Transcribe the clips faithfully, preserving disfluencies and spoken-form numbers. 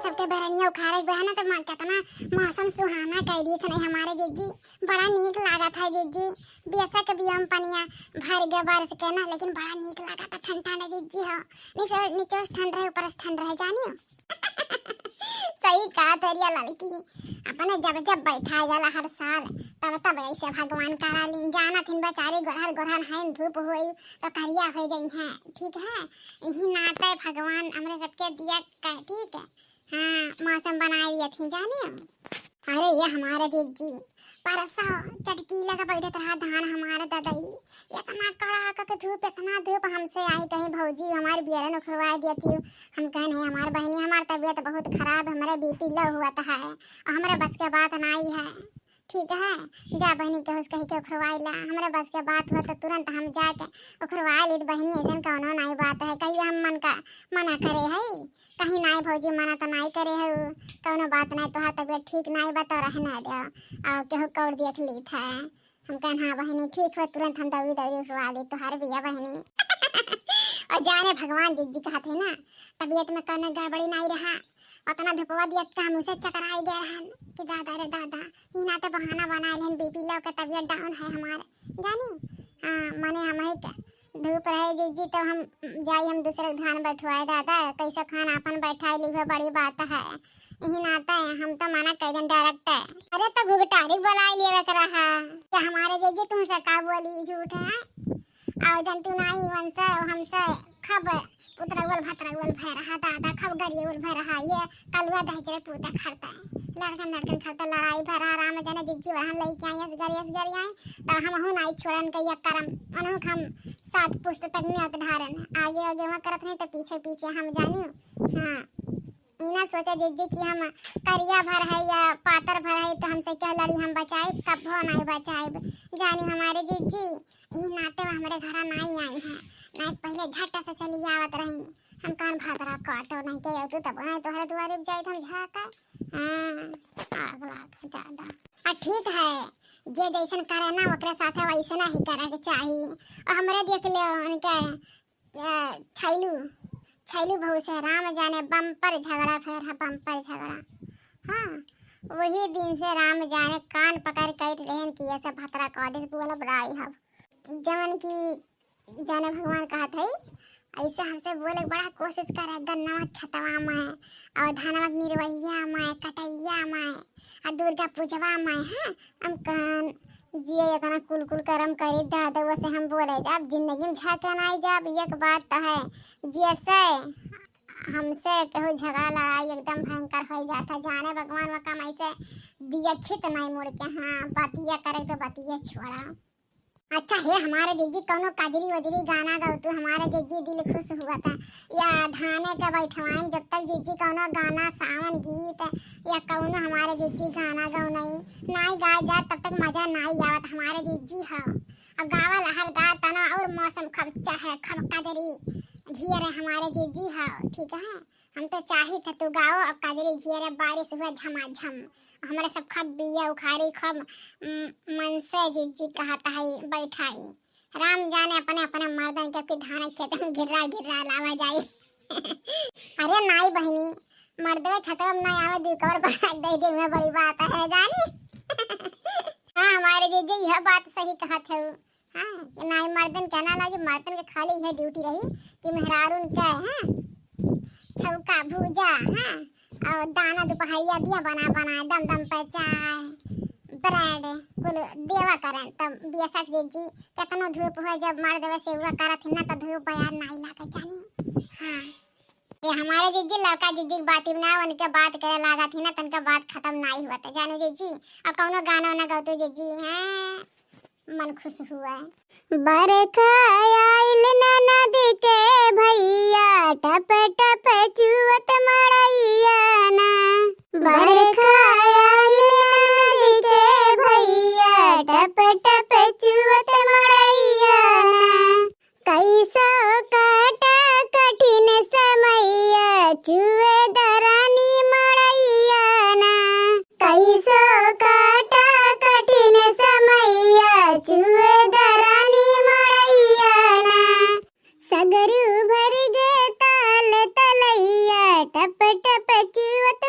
सबके बरनिया उखाड़े के बा ना, तो मा-, कितना मौसम सुहाना कइ दिए थे नहीं हमारे जिज्जी। बड़ा नीक लागत है जिज्जी। बेशक बियम पनिया भर गया बारिश के ना, लेकिन बड़ा नीक लागत है, ठंड ठंड जिज्जी हो। नीचे, नीचे से ठंड रहे, ऊपर से ठंड रहे, जानियो। सही कहा तोरिया लड़की, अपने जब जब बैठा जाला हर साल, तब तब ऐसे भगवान करा लीन। जानत हिन बेचारी गोरहर गोरहर हैं, धूप होई तो करिया हो जाई हैं, ठीक है। यही नाते भगवान हमरे सबके दिया का, ठीक है। हाँ, मौसम बनाए दिया थी, जानियो। अरे ये हमारे जिज्जी, परसों चटकीला का बैठत रहा धान हमारे ददई, इतना कड़ाका के धूप, इतना धूप। हमसे आई कहीं भौजी हमारे बियरन उखरवा दिया थी। हम कहे नहीं हमारे बहनी, हमारी तबीयत बहुत खराब, हमारे बीपी लो हुआ था है और हमारे बस के बात नाई है, ठीक है। जा बहनी केहू से कही के उखरवाई ला, हमारे बस के बात हुआ तो तुरंत हम जाके उखरवाई ली। बहनी ऐसन कौनो नाई बात है, कहिए हम मन का मना करे है, कहीं नाई भौजी मना तो नाई करे है, कौनो बात नाई, तोहार तबीयत ठीक नाई बा तो रहने दो, और केहू कौर देख ली था। हम कहन हाँ बहनी ठीक हो, तुरंत हम दौड़ी दौड़ी उठवा ली तोहार बिया बहनी। और जाने भगवान जिज्जी कहत है ना, तबीयत में कौनो गड़बड़ी नाई रहा, उतना धुपवा दिया काम उसे चकराई गए रहन कि दादा रे दादा, ई ना तो बहाना बनाए लेन, बीपी लो के तबीयत डाउन है हमारे, जानी। हाँ, मने हम ही के धूप रहे जिज्जी, तो हम जाई, हम दूसरे धान बैठवाए दादा, कैसे खान आपन बैठाए लिहे, बड़ी बात है। यही नाते हम तो मना कर देन डायरेक्ट। अरे तो घुघटारी बुलाए लिए के रहा कि हमारे जिज्जी तुमसे का बोली, झूठ है। और जन तू नाई वंसे हमसे खब उतरौल भतरौल भय रहा दादा, खब गरियौल भय रहा। ये कलुआ दहिजरे पूते खरते, लड़कन लड़कन खरते लड़ाई भय रहा। राम जाने जिज्जी वरहन लई के आई असगरी असगरी आई, तो हमहू नाई छोड़न के ये करम, उन्हों हम सात पुस्त तक न्योत ढारन। आगे आगे वहाँ करत नहीं तो पीछे पीछे हम जानी। हाँ, ई ना सोचे जिज्जी कि हम करिया भर है या पातर भर है तो हमसे क्या लड़ी, हम बचाइब, कब्बो नाई बचाइब। जानी हमारे जिज्जी, ई नाते वो हमरे घरा नाई आई हैं, नाई पहले झट से चली आवत रही। हम कान भादरा काटो नहीं के तू तब नहीं तोहरे दुआरे जाई हम झाका। हाँ, आग लाग ज्यादा। आ ठीक है, जे जैसन करे ना ओकरे साथे वैसे ना ही करे के चाही। और हमरे देख ले उनके, ए, छैलू, छैलू बहू से राम जाने बम्पर झगड़ा फेर है, बम्पर झगड़ा। हाँ, वही दिन से राम जाने कान पकड़ कैट लेहन कि ऐसे भतरा काटिस बोलब राई हब। जवन कि जाने भगवान कहत है, ऐसे हमसे बोले के बड़ा कोशिश करे, गन्नवा खेतवा में, और धनवा के निरवैया में, कटैया में, आ दुर्गा पूजवा में, हाँ, हम कहन, जिए इतना कुल कुल करम करी दादा, वो से हम बोले जाब, जिंदगी में झाके नाई जाब, एक बात तो है, जिए से हमसे केहू झगड़ा लड़ाई एकदम भयंकर हो जाता, जाने भगवान वो काम ऐसे दिया खित नहीं मुड़ के, हाँ, बतिया करे तो बतिया छोड़ा। अच्छा हे हमारे जिज्जी, कौनो कजरी वजरी गाना गाओ तू हमारे जिज्जी, दिल खुश हुआ था। या धाने के बैठवाई में जब तक जिज्जी कौनो गाना, सावन गीत या कौनो हमारे जिज्जी गाना गाओ नहीं, नाई गाए जात तब तक मजा नाई आवत हमारे जिज्जी हो। और गावल हर गा तना और मौसम खब चढ़े, खब कजरी घियरे हमारे जिज्जी हो, ठीक है। हम तो चाही थे तू गाओ, अब कजरी घियरे बारिश हुआ झमाझम। हमरे सब खब बिया उखाड़ी, खब, उम, मन से जिज्जी कहत है बैठाई। राम जाने अपने, अपने मर्दन के फिर धान खेत में गिर्रा, गिर्रा लावा जाई। अरे नाई बहिनी, मर्दवे खेतवा में नाई आवे, दू कवर बना दे दे, में बड़ी बात है जानी। हाँ, हमारे जिज्जी यह बात सही कहत है। हाँ, कि नाई मर्दन के ना लागे, मर्दन के खाली यह ड्यूटी रही कि मेहरारून के, हाँ, छौका भूजा, हाँ, और दाना दोपहरिया दिया बना बना, दम दम पर चाय, ब्रेड, कुल देवा करन। तब बेशक जिज्जी, कितनो धूप हो, जब मर्दवे सेवा करत ही ना, तो धूप बयार नाई लागे जानी। हाँ, ये हमारे जिज्जी लड़का जिज्जी के बात ही ना, उनके बात करे लागत ही ना, तनका बात खत्म नाई हुआ था जानो जिज्जी। अब कौनो गाना ना गाओ तो जिज्जी, हाँ, मन खुश हुआ। बरखा आइल ननद के भैया, टप टप चुअत मड़ैया ना। बरखा आइल ननद के भैया, टप टप चुअत मड़ैया ना। कैसो काटा कठिन समैया, चुए दरानी मड़ैया ना। कैसो काटा कठिन समैया, चुए दरानी मड़ैया ना। सगरू भर गे ताल तलैया, टप टप चुअत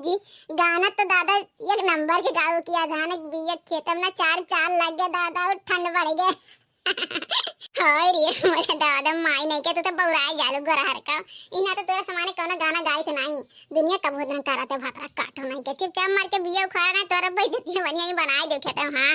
जी, गाना तो दादा एक नंबर के गाओ किया, धान एक बिया खेत में ना चार चार लग गया दादा, और ठंड बढ़ गया। हाय रे मोरे दादा, माई नहीं के, तू तो बौराए जालू गोरहर का। इना तो तोरा समाने कौनो गाना गाई थे नहीं। दुनिया का भोजन करत है, भातरा काटो नहीं के, चुपचाप मार के बिया उखाड़ा ना, तोरा बैठ जती है, बढ़िया ही बनाए देखे तो। हाँ।